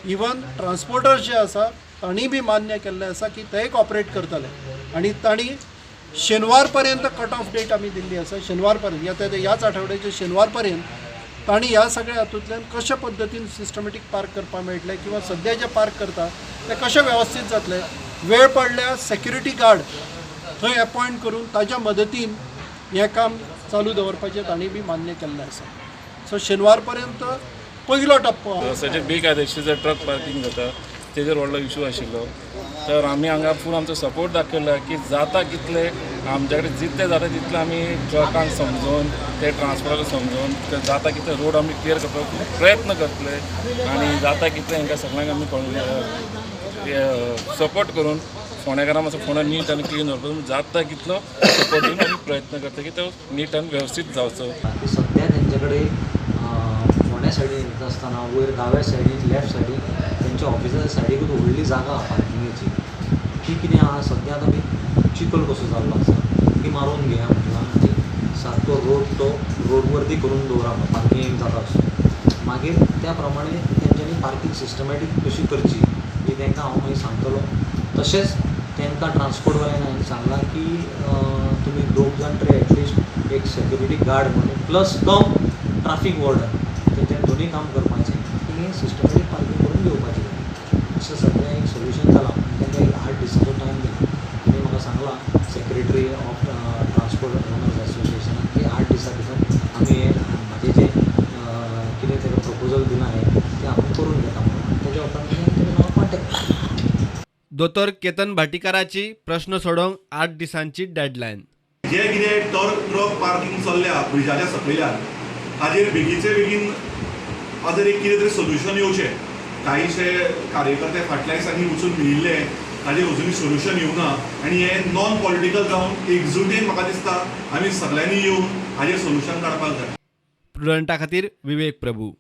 Even transporters जे आसा तांणी बी मान्य केल्लें आसा की ते कॉपरेट करतले आनी तांणी शेनवार पर्यंत कट ऑफ डेट आमी दिल्ली आसा. शेनवार पर्यंत, ह्या ह्याच आठवड्याच्या शेनवार पर्यंत तांणी ह्या सगळ्या हातूंतल्यान कशा पद्दतीन सिस्टमॅटीक पार्क करपाक मेळटलें किंवा सद्या जे पार्क करता ते कशें वेवस्थीत जातले, वेळ पडल्यार सेक्युरिटी गार्ड थंय एपॉयंट करून ताज्या मदतीन हें काम चालू दवरपाचें तांणी बी मान्य केल्लें आसा. सो शेनवार पर्यंत पयलो टप्पो. रस्त्याचेर बेकायदेशीर जर ट्रक पार्किंग जाता तेजेर व्हडलो इशू आशिल्लो, तर आमी हांगा फूल आमचो सपोर्ट दाखयला की जाता कितले आमच्या कडेन जितले जाता तितले आमी ट्रकांक समजोवन, ते ट्रान्सपोर्टाक समजोवन ते जाता कितले रोड आमी क्लियर करपाक प्रयत्न करतले आनी जाता कितले हांकां सगळ्यांक आमी सपोर्ट करून फोंडेकारां मातसो फोंडा नीट आनी क्लीन दवरपाक जाता कितलो सपोर्ट दिवन आमी प्रयत्न करता की तो नीट आनी वेवस्थीत जावचो. सद्या तेंचे कडेन फोंड्या सायडीन येता आसतना वयर दाव्या सायडीन, लेफ्ट सायडीन तेंच्या ऑफिसाच्या सायडीकूच व्हडली जागा आहा पार्किंगेची. ती कितें आहा, सद्या आतां ती चिखल कसो जाल्लो आसा, ती मारून घेया म्हटलां आनी सारको रोड तो रोड वरती करून दवरा, पार्किंग जाता असो. मागीर त्या प्रमाणे तेंच्यांनी पार्किंग सिस्टमॅटीक कशी करची ही तांकां हांव मागीर सांगतलो. तशेंच तांकां ट्रान्सपोर्टवाल्यांक हांवें सांगलां की तुमी दोग जाण तरी एटलिस्ट एक सेक्युरिटी गार्ड म्हणून प्लस कम ट्राफीक वॉर्डन तेंच्यांनी दोनूय काम करपाचें आनी सिस्टमॅटीक पार्किंग करून घेवपाचें. अशें सगळें एक सोल्युशन जालां आनी तांकां एक 8 दिसाचो टायम दिला आनी म्हाका सांगलां सेक्रेटरी ऑफ ट्रान्सपोर्ट ओनर्स असोसिएशनान की 8 दिसां भितर आमी हें म्हाजें जें कितें ताका प्रपोजल दिलां हें तें आमी करून घेता म्हणून. तेज्या उपरांत तेणें म्हाका कॉन्टेक्ट केलो. दोतोर केतन भाटीकाराची प्रश्न सोडोवंक 8 दिसांची डेडलायन. जे कितें ट्रक पार्किंग चल्ल्या ब्रिजाच्या सकयल्यान ताजेर बेगीचे बेगीन हाजेर एक कितें तरी सोल्युशन येवचें. कांयशे कार्यकर्ते फाटल्या दिसांनी वचून मेळिल्ले, ताजेर अजुनूय सोल्युशन येवना आनी हें नॉन पॉलिटिकल जावन एकजुटीन म्हाका दिसता आमी सगल्यांनी येवन हाजेर सोल्युशन काडपाक जाय. प्रुडंटा खातीर विवेक प्रभू.